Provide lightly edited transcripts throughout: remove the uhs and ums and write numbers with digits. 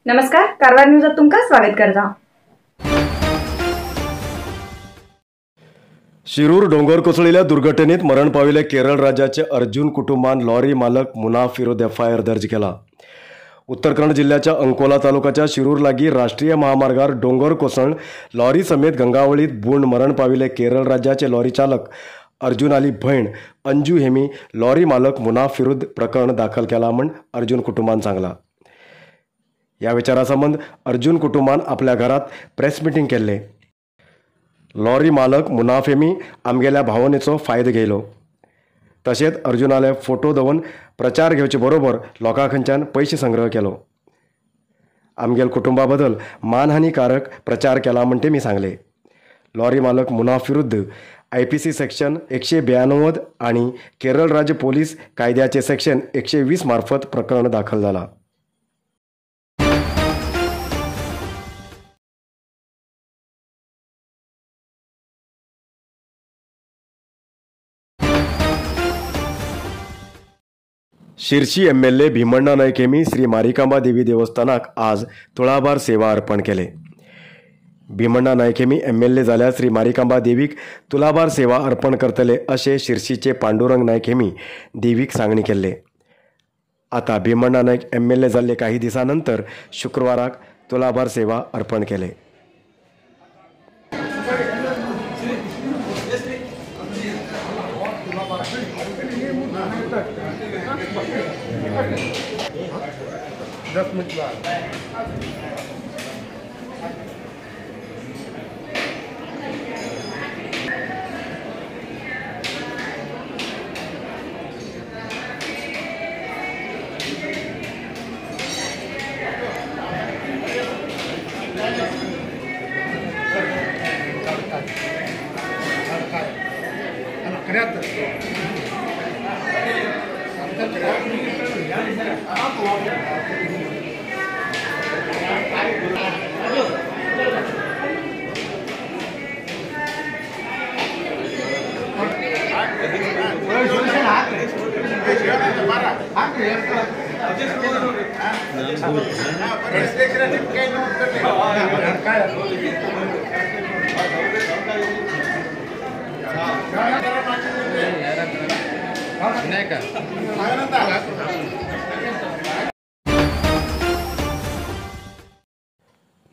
नमस्कार, कारवार न्यूजात तुमकां स्वागत करता. शिरूर डोंगर कोसळिल्ल्या दुर्घटनेत मरण पाविल्ले केरळ राज्याचे अर्जुन कुटुंबान लॉरी मालक मुनाफ विरोध एफआयआर दर्ज केला. उत्तर कन्नड जिल्ह्याच्या अंकोला तालुक्याच्या शिरूर लागी राष्ट्रीय महामार्गार डोंगर कोसळून लॉरी समेत गंगावळीत बुडून मरण पाविल्ले केरळ राज्याचे लॉरी चालक अर्जुन आली भयण अंजू हेमी लॉरी मालक मुनाफ विरुद्ध प्रकरण दाखल केला म्हण अर्जुन कुटुंबान सांगला. या विचारासंबंध अर्जुन कुटुंबान आपल्या घरात प्रेस मिटींग केल्ले. लॉरी मालक मुनाफ हेमी आमगेल्या भावनेचो फायदो घेयलो, तशेंच अर्जुनाले फोटो दवरून प्रचार घेवचे बरोबर लोकां खंयच्यान पयशे संग्रह केलो. आमगेल कुटुंबा बदल मानहानीकारक प्रचार केला म्हण तेमी सांगले. लॉरी मालक मुनाफ विरुद्ध IPC section 192 आणि केरळ राज्य पोलीस कायद्याचे सेक्शन 120 मार्फत प्रकरण दाखल झाला. शिरशी MLA Bhimanna Naik हेमी श्री मारिकांबा देवी देवस्थानाक आज तुळाभार सेवा अर्पण केले. भीमण्णा नायक हेमी MLA जाल्यार श्री मारिकांबा देवीक तुलाभार सेवा अर्पण करतले अशें शिरशीचे पांडुरंग नायक हेमी देवीक सांगणी केल्ले. आता भीमण्णा नायक MLA जाल्ले काही दिसां नंतर शुक्रवाराक तुलाभार सेवा अर्पण केले.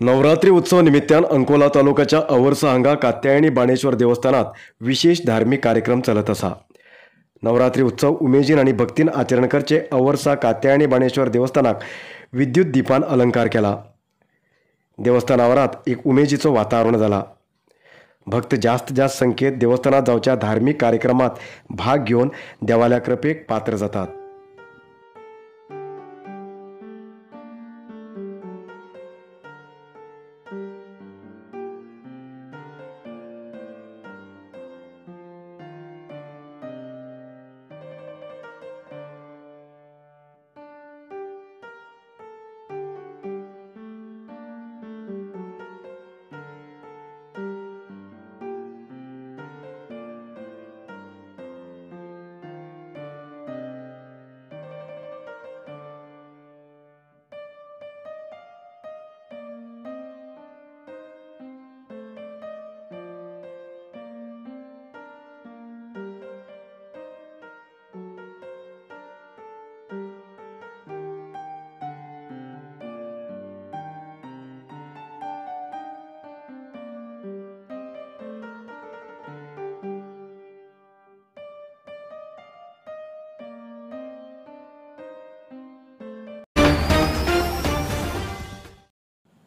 नवरात्री उत्सव निमित्तान अंकोला तालुक्याच्या अवर्सा हांगा कात्यायनी बाणेश्वर देवस्थानात विशेष धार्मिक कार्यक्रम चलत आसा. नवरात्री उत्सव उमेदीन आनी भक्तीन आचरण करचे अवर्सा कात्यायनी बाणेश्वर देवस्थानाक विद्युत दीपान अलंकार केला. देवस्थानावरात एक उमेदीचो वातावरण जाला. भक्त जास्त जास्त संख्येत देवस्थानात जावच्या धार्मिक कार्यक्रमात भाग घेवन देवाल्या कृपेक पात्र जातात.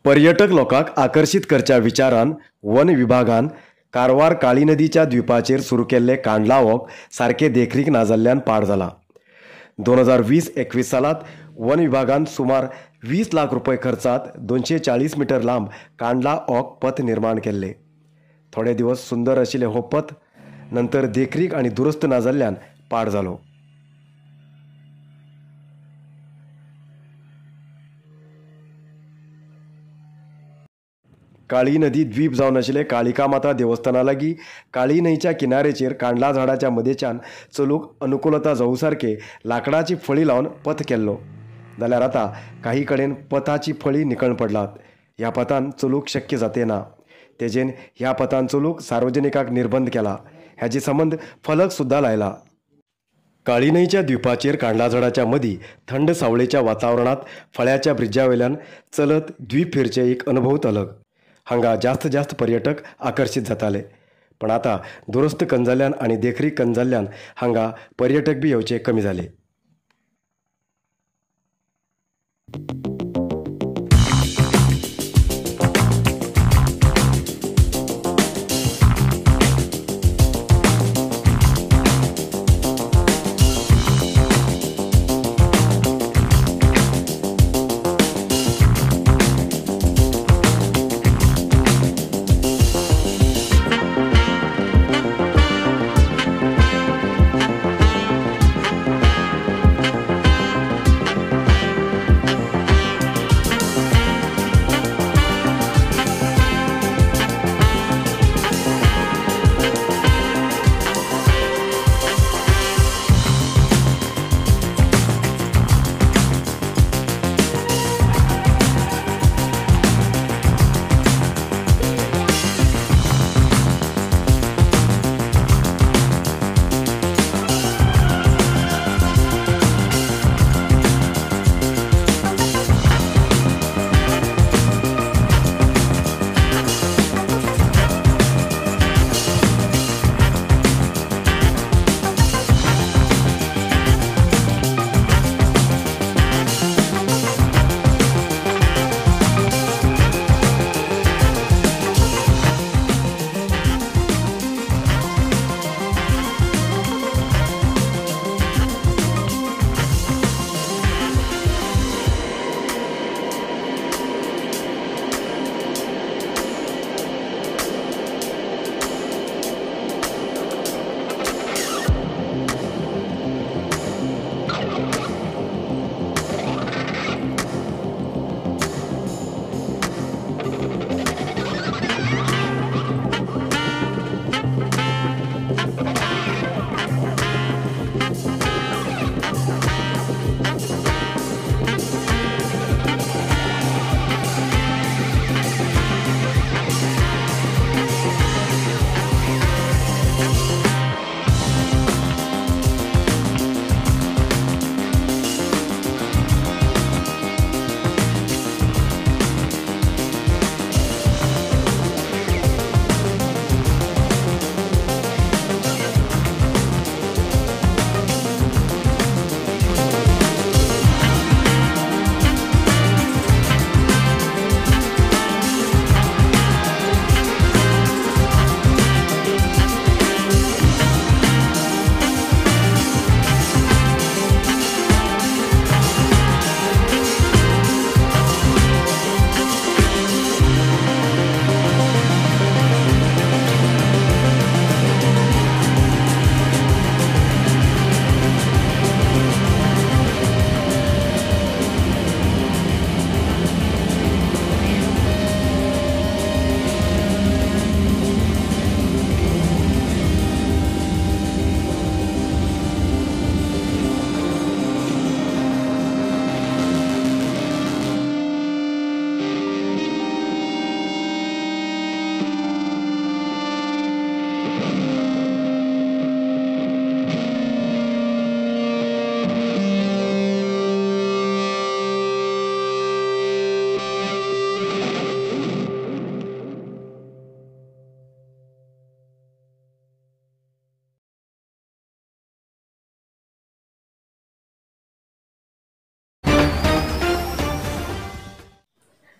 पर्यटक लोकांक आकर्शीत करच्या विचारान वन विभागान कारवार काळी नदीच्या द्वीपाचेर सुरू केल्ले कांडलावक सारके देखरेख ना जाल्ल्यान पाड जाला. 2020-21 सालात वन विभागान सुमार 20 लाख रुपये खर्चात 240 मीटर लांब कांडला ऑक पथ निर्माण केल्ले. थोडे दिवस सुंदर आशिल्ले हो पथ नंतर देखरेख आनी दुरुस्त ना जाल्ल्यान पाड जालो. काळी नदी द्वीप जावन आशिल्ले काळिका माता देवस्थाना लागीं काळी न्हंयच्या किनारेचेर कांडला झाडाच्या मदेच्यान चलूंक अनुकुलता जावं सारके लांकडाची फळी लावन पथ केल्लो. जाल्यार आतां काही कडेन पथाची फळी निकण पडलात. ह्या पथान चलूंक शक्य जाते ना. तेजेन ह्या पथान चलूंक सार्वजनिकाक निर्बंध केला. ह्याचे संबंद फलक सुद्दां लायला. काळी न्हंयच्या द्वीपाचेर कांडाझाडाच्या मदीं थंड सावळेच्या वातावरणांत फळ्याच्या ब्रिजा वयल्यान चलत द्वीप फिरचे एक अनुभवच अलग. हांगा जास्त जास्त पर्यटक आकर्शीत जाताले, पण आतां दुरुस्त कंजाल्यान आनी देखरेख कंजाल्ल्यान हांगा पर्यटक बी येवचे कमी जाले.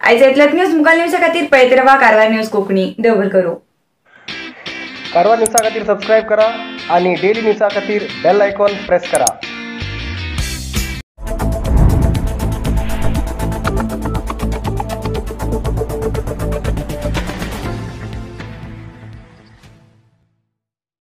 आयज इतलेंच न्यूज मुखार न्यूजा खातीर पळयत रावा कारवार न्यूज कोंकणी. देव करूं. कारवार न्यूजा खातीर सबस्क्रायब करा आणि डेली न्यूजा खातीर बेल आयकॉन प्रेस करा.